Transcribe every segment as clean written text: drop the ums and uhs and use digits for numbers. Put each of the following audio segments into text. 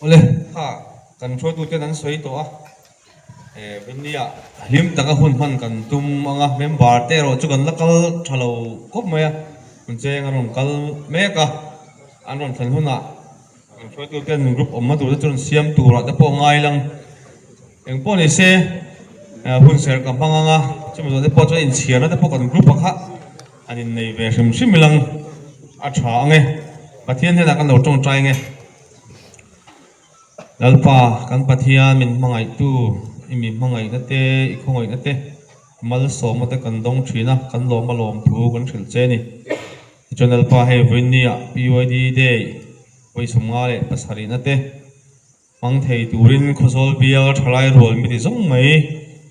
Awle, kha kan hruaituten an sawi tawh a, Vinny-a hlim taka hun hman kan tum ang a, member te erawh chu kan la kal tha lo khawp mai a, hun cheng an rawn kal mek a, an rawn thlen hunah kan hruaituten group awmna tur te chu rawn siam turah te pawh ngai lang. Eng pawh ni se, hun serh ka hmang ang a, chumi zawh te pawh chuan inchhiarna te pawh kan group ah kha an innei ve hrim hrim ilang a tha ang e. Pathian hnenah kan lo tawngtai ang e. Lalpa, kan Pathian min hmangaihtu, i mi hmangaihna te, i khawngaihna te, malsawmna te kan dawng thin a, kan lawm a lawm thu kan hrilh che a ni. Tichuan Lalpa hei vawiinniah PYD Day vawi 57 na te hmang thei turin Khawzawl bial thalai rual mi ti zawng mai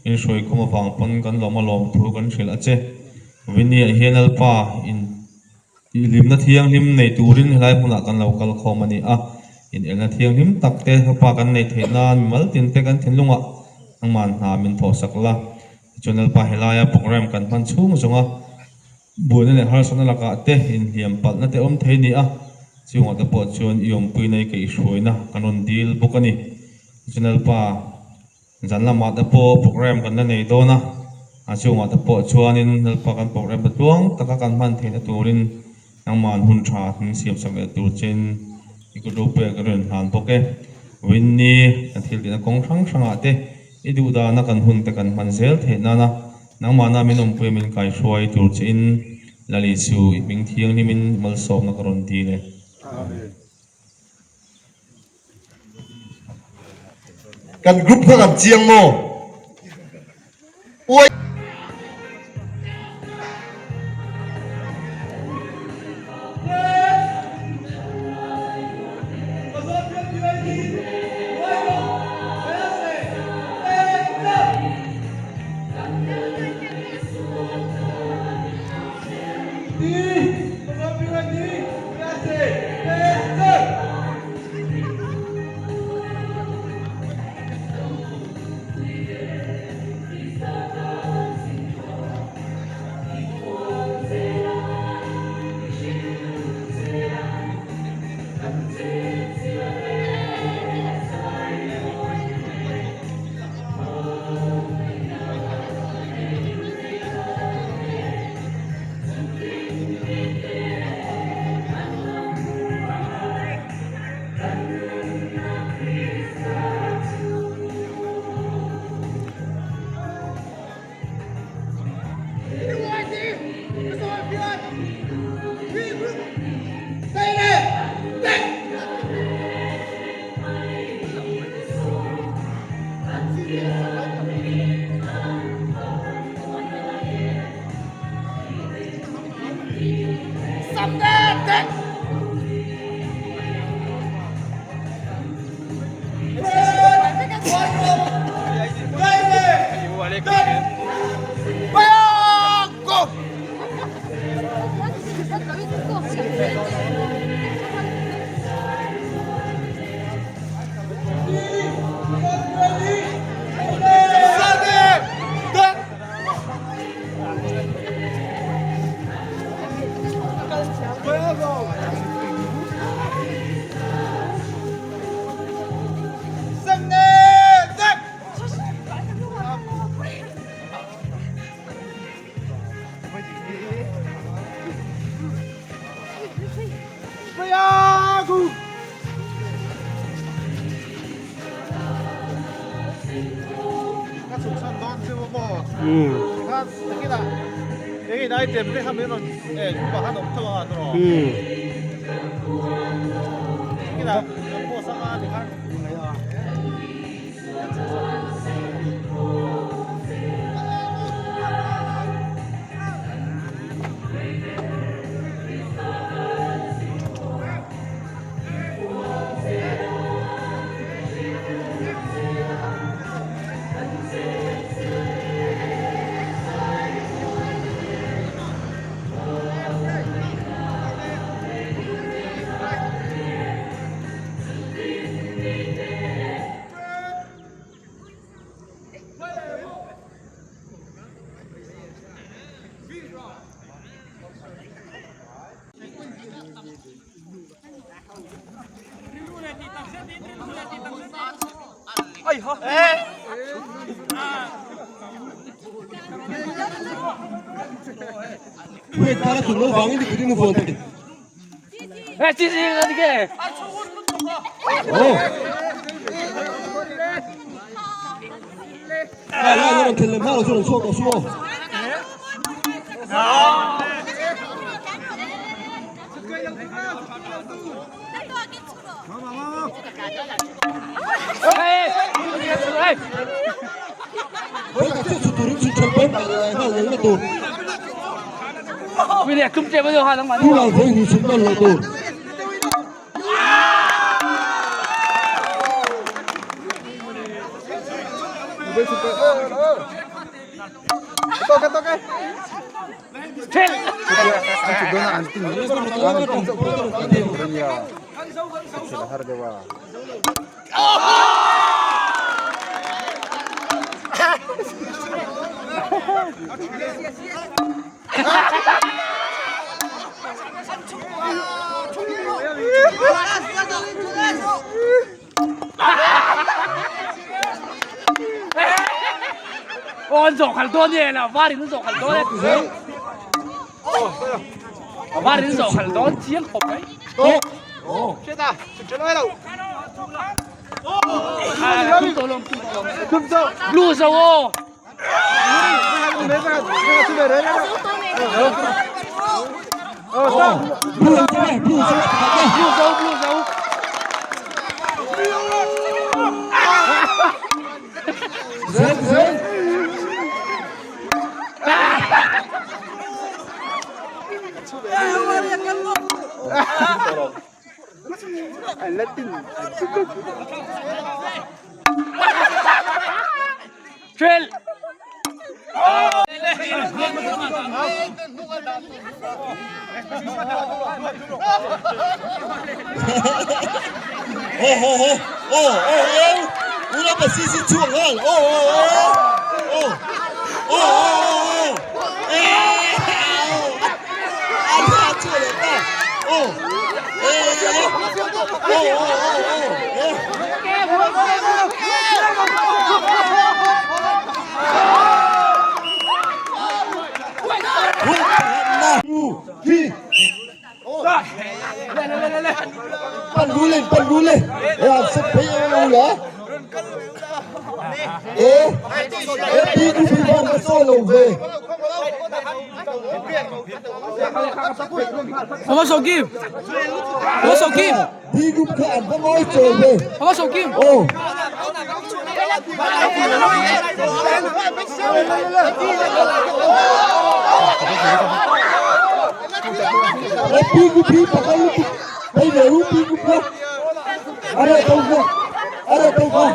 min hruai khum avang pawn kan lawm a lawm thu kan hrilh a che. Vawiinniah hian Lalpa in Tihhlimna thianghlim nei turin helai hmunah kan lo kal khawm a ni a, inelna thianghlim tak te hmapa kan neih theih nan mimal tin te kan thinlungah nangmah hna min thawhsak la. Tichuan Lalpa helaia program kan hman chhung zawnga buaina leh harsatna lakah te inhliam palhna te awm thei a ni a, chungah te pawh chuan i awmpuina i kaihhruaina kan rawn dil bawk a ni. Tichuan Lalpa. Zan lamah te pawh program kan la nei dawn a, a chungah te pawh chuanin Lalpa kan program te tluang taka kan hman theihna turin nangmah hun tha min siam sak leh tur chein i kut ropui ka rawn hlan bawk e. Vawiinni kan thil tihna kawng hrang hrangah te i duh dana kan hun te kan hman zel theih nana nangmahna min awmpuia min kaihruai tur chein Lal Isu i hming thianghlimin malsawmna ka rawn dil e. Amen. Kan group kha kan chiang maw? Uai. Wait, para tum lo vangin ni kutin vuan thei. Oh. Ai lai rawn thel lem hma lo chu rawn chhuak tawh suh aw. Vawikhat chiah chhut turin chhut ṭhelh pawn nghal ngei na tur. Tunah vawi hnih chhut nawn loh tur. Aw haw haw aw aw aw ula pa si si chhuak nghal aw aw aw aw aw aw aw a thla chhuak leh ta aw aw aw aw aw Pan lu lên, pan lu lên. Ê, ăn sắp thấy em lu lá. Ê, ê, đi cũng bị con cái xô lồng về. Đi cũng phải ăn có ngói trời về. Ô. Ê, đi cũng bị bà con lu. Đây là lu đi cũng có. Are đâu có. Are đâu có.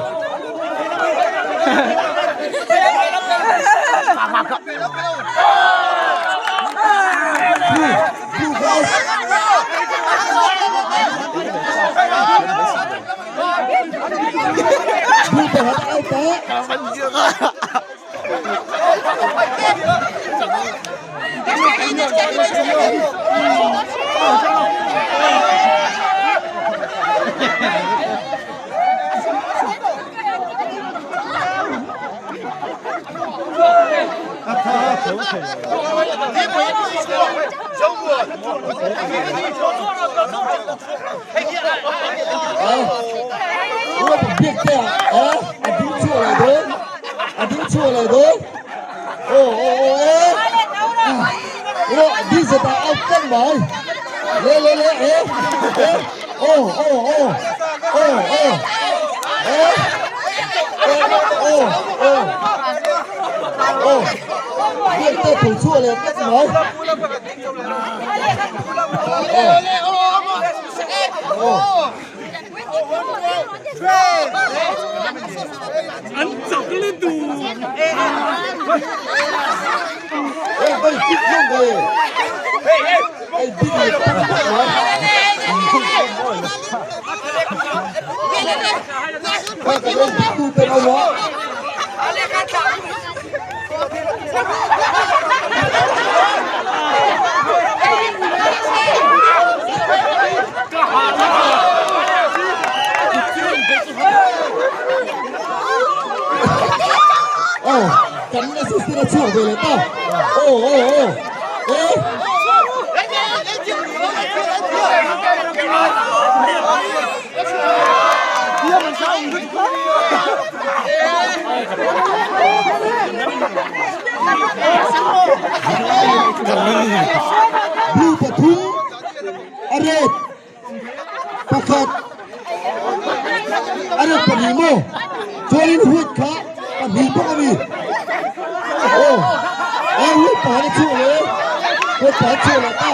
Blue, blue guys. Blue pakhat out ah. Biak te ah a ding chhuah leh dawn a ding chhuah leh dawn aw aw aw e rawh ding zet ah out tlat mai le le le e e aw aw aw aw aw e aw aw aw biak te tho chhuah leh tlat mai assistant a chhuak ve leh ta. Aw aw aw e. Blue pathum a red pakhat a red pahnih maw chuanin white kha pahnih bawk a ni aw a white pakhat a chhuak leh white pakhat a chhuak leh ta.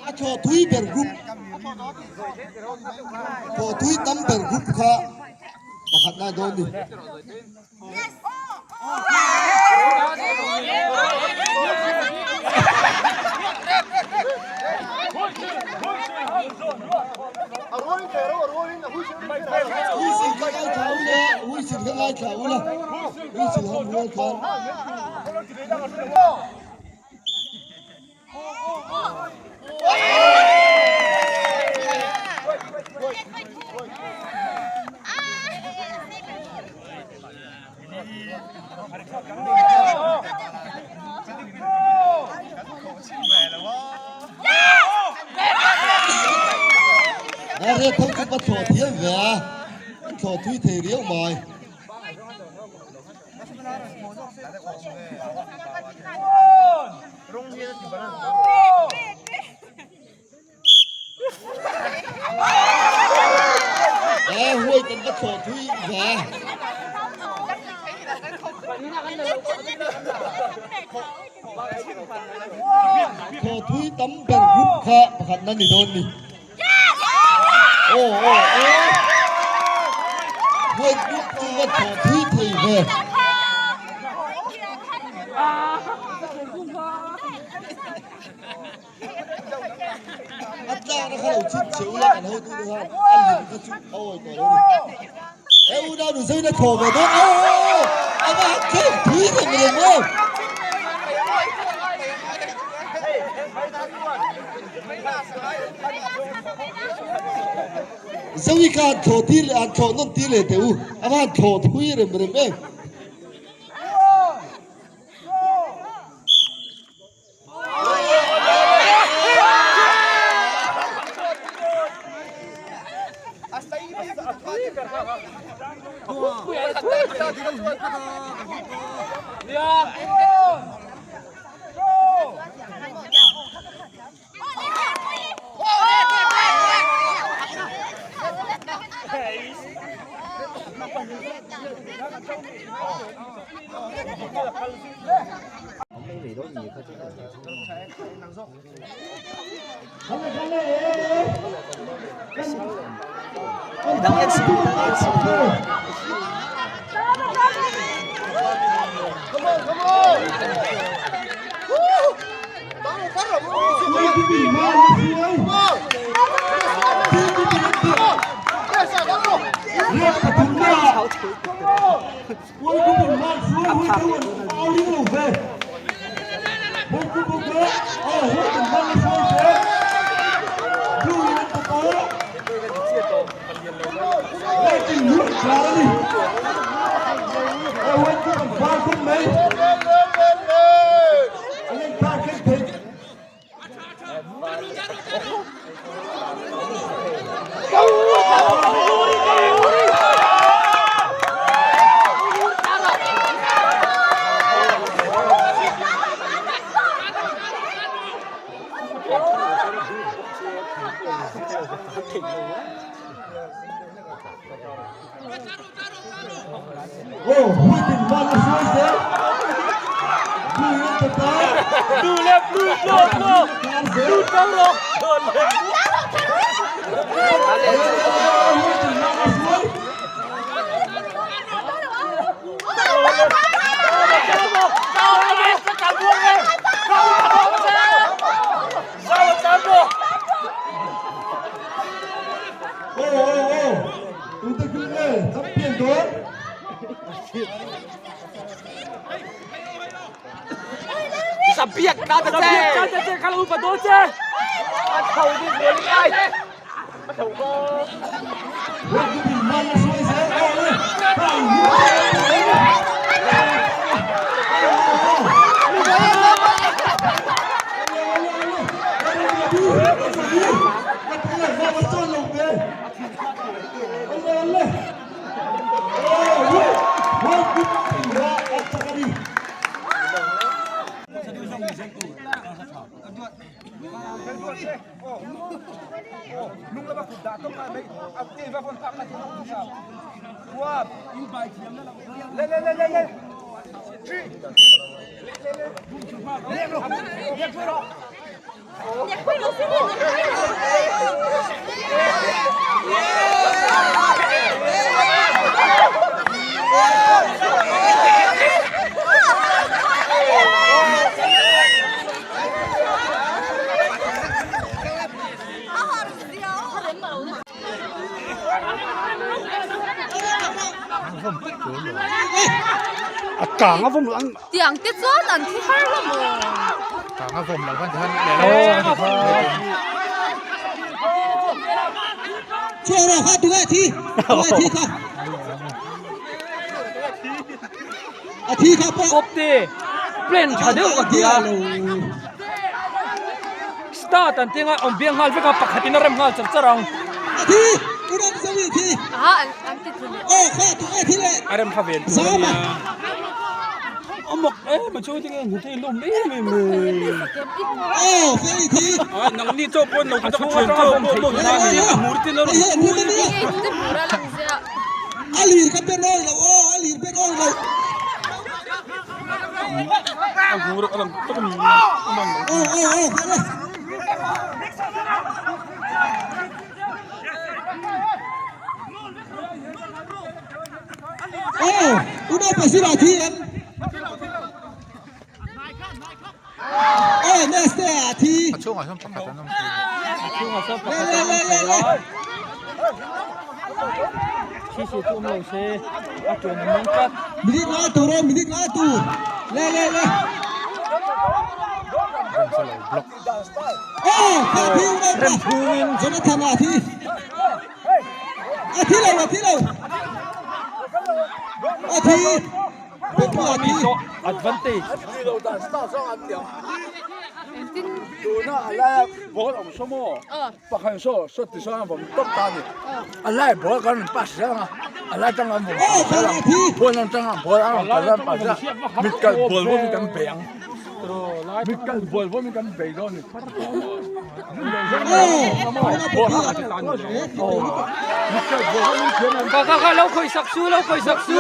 A thaw thui ber group thaw thui tam ber group kha pakhat na dawn ni. Huisil kha ngaithla ula, huisil kha ngaithla ula, huisil han rual khan. A ret ho chu va thlawh thiam ve a, an thlawh thui thei riau mai. A huai kan va thlawh thui ve. Thlawh thui tam ber group kha pakhat na ni dawn ni. Aw aw aw. Huai group chu va thlawh thui thei ve. A tlakna kha lo chhip chhe ula kan hotu te khan a lim kha chu a awi tawh lo a ni. He unau nu zaina thaw ve dawn aw aw aw a va han thleng thui reng reng aw. Zoe kha han thlawh tir leh han thlawh nawn tir leh teh u, a va han thlawh thui rem rem em. Tiang te chuan an thi har lo maw? Kawpte plan tha deuh a ti a start an tinga awm biang nghal vek a pakhatin a rem nghal char char ang. A rem kha vel tur a nia a mak em a chu tinge hnute i lawm em em e nangni chaw pawh an lo ti tak a thian chaw pawh maw a hmur te lo rawn A lir ka pen awi lo aw a lir pen awi lo. A hmur a lang tak a ni a man lo. Aw aw aw kha le. Aw unau pasira thi em. Aw neste a thi. A chhungah sawn pakhat an awm thei. A chhungah sawn Le pakhat le an le awm le thei le. a. Thi si chu awm lo se a tuan an meng tlat. Minute nga tur aw minute nga tur. Le le le. Rin sa lo block. Aw. Kha thi Rem chhungin Jonathan a thi. A thi lo, a thi lo. A thi. Bepua a thi. Advantage. Tuna a laia ball awm saw maw? Pakhat saw saw ti sawn a vawm tawp ta a ni. A lai ball kan rawn pass zel ang a, a lai tang an vawm pass zel ang. Ball an tang a, ball an rawn kal an pass zel a, mit kal bual vawmin kan bei ang. Mit kal bual vawmin kan bei dawn a ni. Ka ka ka lo khawih sak su lo khawih sak su.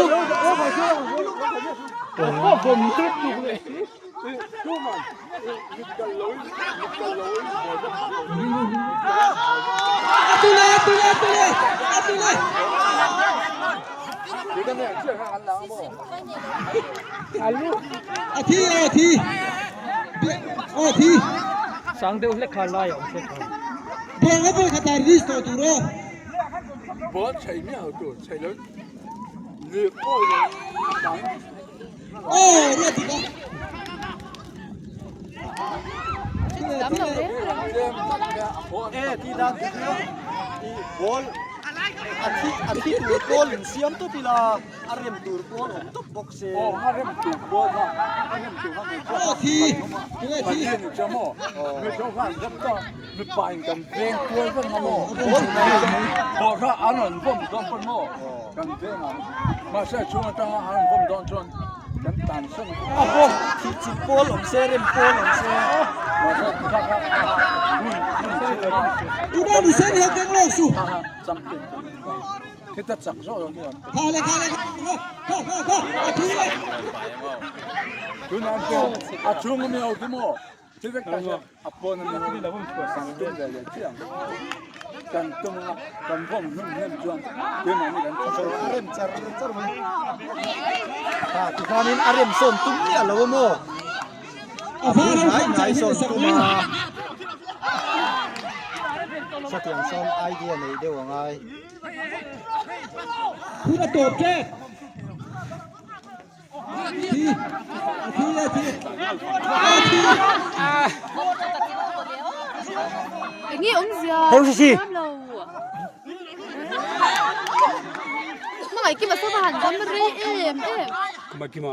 A thi a thi a thi Sang deuh hlek kha lai a awm hlek a. Ball a vawi khat a release tawh tur aw. Ball chei miah lo tur chei lo lip awi lo dang. Aw ria dik a. Dam lo reng reng. E ti dan ti i ball a thi a thi tur pawl in siam tawp ila a rem tur pawl awm tawp bawk se. Aw a rem tur pawl kha a rem tur kha Aw thi tunge thi. Pathian in chuan maw mi tho khan rem tawh mipa in kan veng kual vek ang maw ball kha an rawn vawm dawn pawn maw kan veng ang mahse a chhung atanga an rawn vawm dawn chuan kan tan sawn a bawm thih chilh pawl awm se rem pawl awm se mahse kha kha hun hun chhung Tuna ni sen hian keng lawk su. kha kha champion khita chak zawk zawk hi Kha le kha le kha kha kha kha a thi le. Tuna an pawh a chhung ami ho khi maw thil vek ta se a pawn ami ho kan tum ve leh chiah ang kan tum anga kan vawm hnum hnem chuan keimahni kan thi chho A rem char char mai. Kha tikhanin a rem sawn tum miah lo a maw? A var ho Ngai kan ngai chai sawn hi tum a. Satiang sawn idea nei deuh a ngai. Hun a tawp tep. Thi a thi a thi a thi. Enge awmzia? Thiam lo. Hmangaih kima saw va han dam rei em em. Hmangaih kima.